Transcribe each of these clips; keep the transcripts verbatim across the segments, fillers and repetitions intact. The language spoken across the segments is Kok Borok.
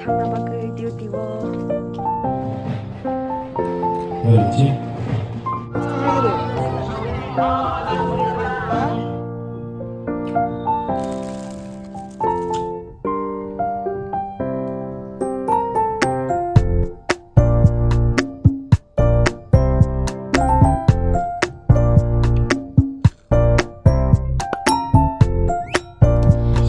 Ang na bagwi duty o.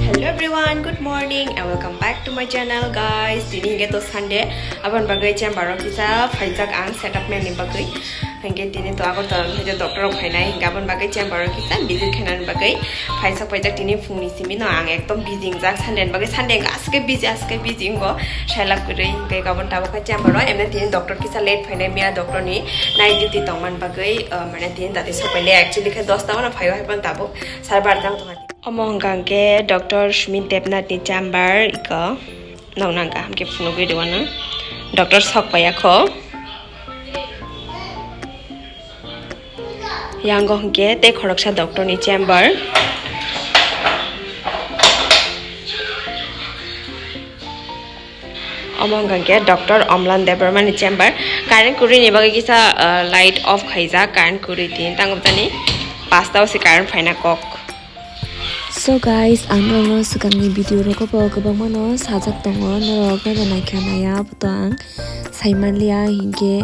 Hello everyone, good morning and welcome back to my channel, guys. Tini hingke to Sunday, aboni bagwi chamber o kisa phaijak ang setup mani bagwi. Hingke tini to Agartala ni hoite doctor rok phainai, hingke aboni bagwi chamber o kisa visit khainani bagwi phaijak paijak. Tini phungni simi no ang ekdom busy wngjak, Sunday ni bagwi. Sunday hingke aswk busy, aswk busy wngo, sailab kwrwi. Hingke gabon tabuk khe chamber o, emne tini doctor kisa late phainai, miya doctor ni night duty tongmani bagwi, uh, mane tini dati sokpaile, actually khe dosta o no phaio, haiphano tabuk sar bar jang tongkha. Omo hwnkha hwnkhe Doctor Sumit Debnath ni chamber, iko noknang kaham khe phunugwi rwano. Doctor sokpaiya kho. Yango hwnkhe tei khoroksa doctor ni chamber. Omo hwnkha hwnkhe Doctor Omlan Debbarma ni chamber. Current kwrwi ni bagwi kisa, uh, light off khaijak, current kwrwi tin tangwi jani pasta o se current phaina kok. So guys, ang norokno swkangni video rogo bo kwbangmano sajak tongo, norok naina naikha naiya, abo to ang saimanliya, hinkhe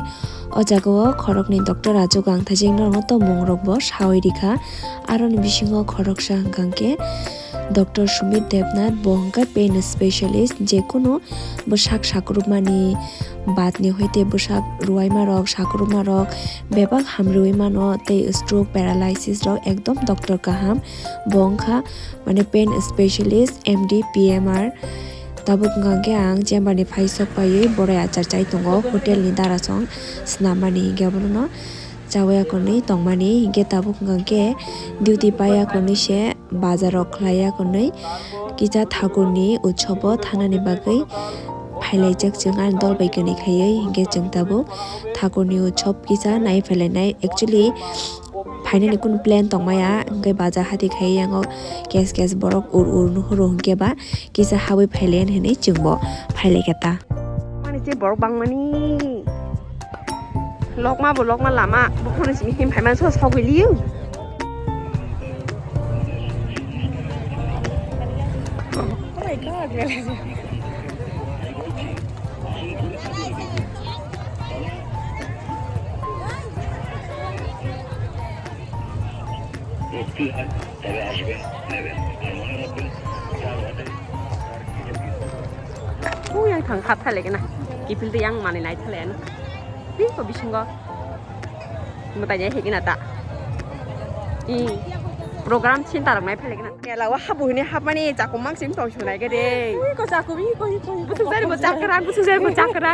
o jagao khoroknwi doctor achuk ang, thajik norokno to mungrokbo sawi rikha. Aroni bisingo khoroksa hwnkha hwnkhe Doctor Sumit Debnath, bo hwnkhe pain specialist, jekunu bwsak sakrupmani, batni hoite bwsak ruwaimarok, sakrupmarok bebak hamriwi mano, tei stroke, paralysis rok ekdom doctor kaham. Bo wngkha mane pain specialist, M D, P M R. Tabuk hwnkha khe ang chamber ni phai sok paiwi borai achar chai tongo, hotel ni darasong snammani hinkhe abono chawi akonwi tongmani hinkhe tabuk hwnkha khe duty pai akonwi se. Bazar rok khlai ya hwnwi kisa thakurni utsobo thanani bagwi phailaijak chwng ani dol bai kwnwi khaiwi, hinkhe chwng tabuk thakurni utsob kisa nai phailainai. Actually, phainani kunu plan tongmaya, hinkhe bazar hati khai yango kes kes borok ur ur nuhuru hinkhe ba kisa habwi phailaiya hinwi chwngbo phailaikha ta. Mani se borok bangmani. Lokma bo lokma lama, buphangni simi him phaimani so sogwi liyo. Oh my God, realizing. Uyang thang hap thale kena. Kipil te yang mani nai thale ano. Pi ko bisingo. Mwtai jai higina ta. I program chinta rok nai phale kena. Mela o habu hini hapmani chakum mang sim tong sunai ke de. Ui ko chakum, ui ko, ui ko, ui ko. Busuk jari bo chakra, busuk jari bo chakra.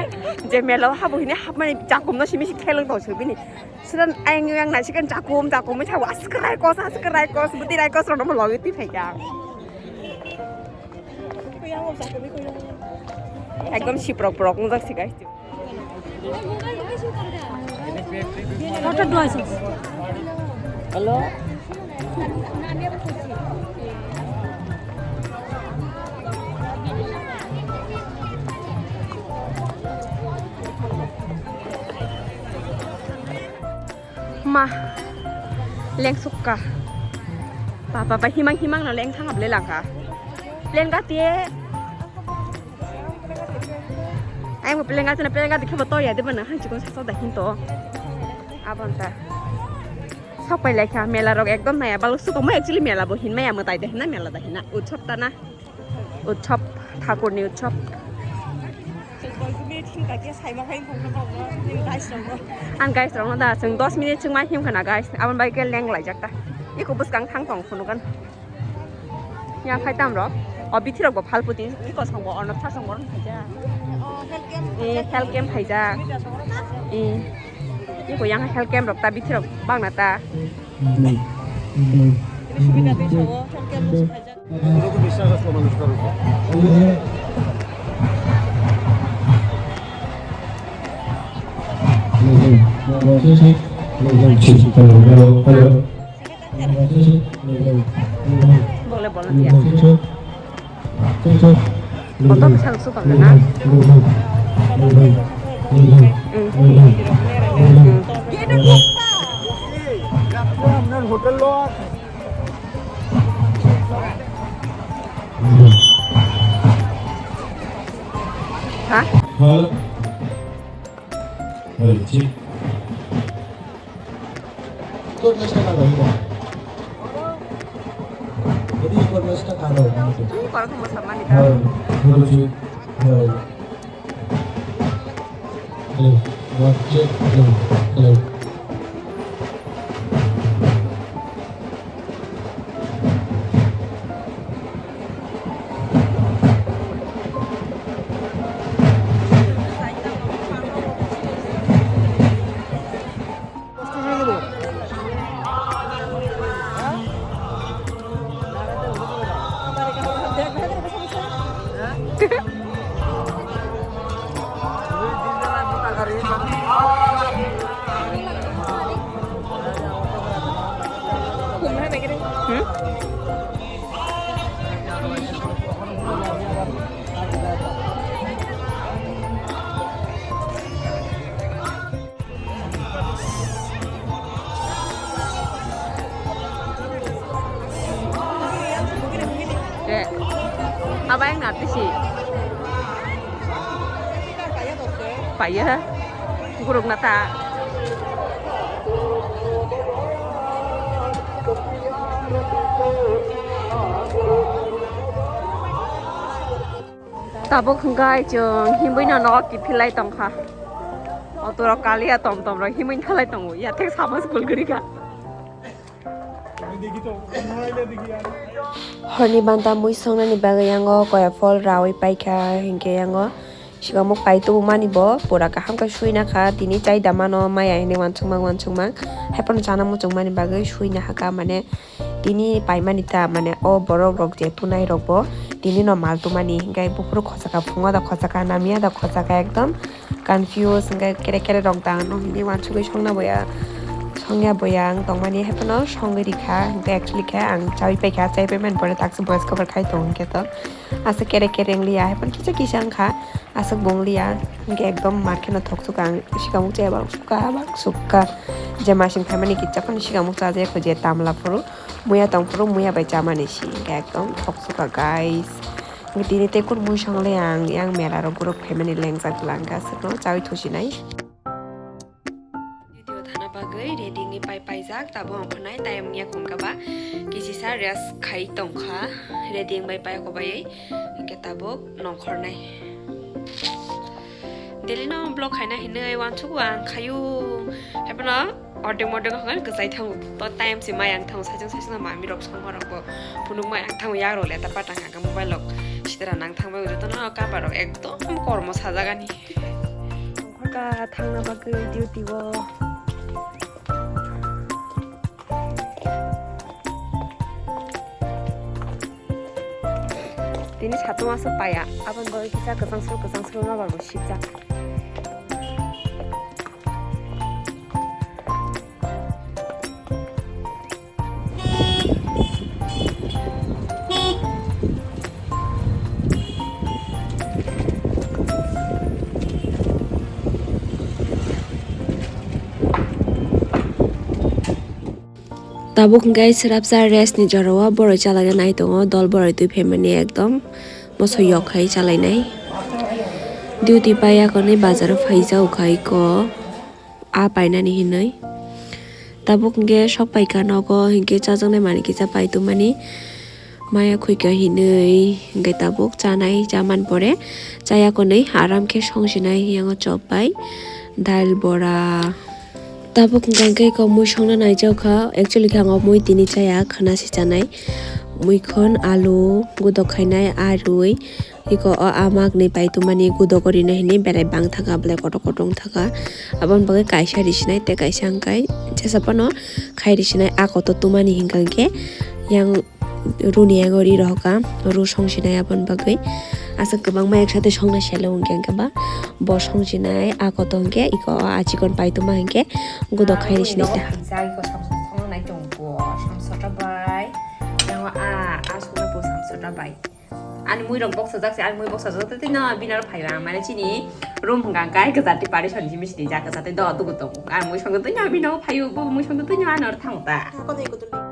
Je mela o habu hini hapmani chakum no simi si kheleng tong subini. Sudan ayang yang nai sikan chakum, chakum mai chawa askrai kos, askrai kos, buti rai kos rok no logi ti phai ya. Ekdom siprok prok wngjak si guys. Hello. Ma, leng sukka. Papa pa himang himang no leng thang able langka. Leng gati e. Ai mo peleng gati na peleng gati khebo to ya de bana han chikon sa da hin to. Abon ta. Sok pai lai kha mela rok ekdom naya balo suko mo actually mela bo hin maya mo tai de na mela da hin na utsob ta na. Utsob, Thakurni utsob. Ang guys rokno da, chwng dos minute chwngma himkhana guys, aboni bagwi khe leng laijak ta. Iko bwskang thang tong phunukgan. Yang khai tam rok, o bithi rok bo phalphuti, iko song bo orno bwsa song bo orno khaijak. Eh, health camp khaijak. Eh, iko yang health camp rok ta bithi rok bangna ta. Boleh, boleh, ya. Koto bwsang swkang na? Ha? Ikor mesta karo, ikor. Jadi ikor mesta karo, nanti. Ini kalau kamu sama nih, kan? Hoi, hoi, hoi. Hello, one, check, hello, hello. Hmm? Dek. Aba yang nanti sih. Paya. Guruk nata. Tabuk hwnkhe chwng himwi no nogo kiphilai tongkha. Autorok kaliya tom tom rok himwi thalai tongo. Yathek sama school guri kha. Horni banta mui songnani bagwi yango koya phol rawi paikha, hinkhe yango sikamuk pai tubumani bo pura kaham khe suina kha. Tini chai da mano maya hinwi uansukmang uansukmang. Haiphano chana muchungmani bagwi suina hakha, mane tini paimani ta, mane o borok rok je tunai rok bo tini no mal tumani, hinkhe buphuru khochakha, phungo da khochakha, namya da khochakha, ekdom confuse, hinkhe kere kere rok da ang no hinwi uansugwi songna boya, songya boya ang tongmani, haiphano songwi rikha, hinkhe actually khe ang chawi paikha, chai paimani pore taksa voice cover khai tongo hinkhe to aswk kere kere wngliya, haiphano kisa kisa wngkha. Aswk bo wngliya, hinkhe ekdom mar kheno thok sukha ang, sikamuk chaya bang sukha, bang sukha. Je masing phaimani kicha phano sikamuk chajakha je tamla phuru, muya tong phuru muya bai chamani si, hinkhe ekdom thok sukha, guys. Hinkhe tini tei kunu mui song le ang yang mela rok guruk phaimani lengjak langkha, aswkno chawi thusinai. Video thana bagwi ready wngwi pai paijak, tabuk ang phunai time wngya khungkha ba, kisisa rest khai tongkha, ready wngbai pai kobaiwi, hinkhe tabuk nongkhornai. Daily no vlog khaina hinwi uansukgo ang khayu, haiphano ordek mordek wngkha kwchai thango, to time se maya wng thango, saichung saichung mami rok songma rok bo phunuk maya wng thango, yak rok letter patang kha mobile rok sitra nang thangbai, jotono cover rok ekdom kormo sajagani. Nongkhorka thangna bagwi duty o. Tini satung aswk paya, aboni bagwi kisa kwchang sro kwchang sro no barbo sijak. Tabuk hwnkhe swrapsa rest ni jorao boroi chalaina nai tongo, dol boroi twi phaimani ekdom moso yok khai chalainai. Duty pai yakarni bazaro phaijak kha iko. A painani hinwi. Tabuk hinkhe sok paikha nogo, hinkhe chajaknai manwi kisa pai tongmani maya khuikha hinwi, hinkhe tabuk chanai, chamani pore chaya konwi aram khe songsinai, yango chop bai, dail, bora. Tabuk hinkhe kok mui songna naijakha, actually khe ang o mui tini chaya, khana se chanai, muikhon, alu, gudok khainai, arwi, Iko o amak ni pai tumani gudogo rina hini berai bang thaka belai kotor kotor wng thaka. Aboni bagwi kaisa risinai tei kaisa hwnkhe jesa phano khai risinai a kotor tumani hinkha hinkhe yang runi yango ri rohorkha ru songsinai aboni bagwi. Aswk kwbangma ek sate songna selo hinkhe hinkhe ba bo songsinai a kotor hinkhe iko o a chikon pai tuma hinkhe gudok khai risinai ta. Iko samsa songnai tongo samsota bai. Yang a a songna bo samsota bai. Ani mui rok boksa jak se, ani mui boksa jak tei no bini aro phai ba mane chini room hwnka kai kwchar tei pari sani simi sini jak kwchar tei do dugu tongo. Ani mui songdo tei no bini no phaio, bo mui songdo tei no ano thango ta.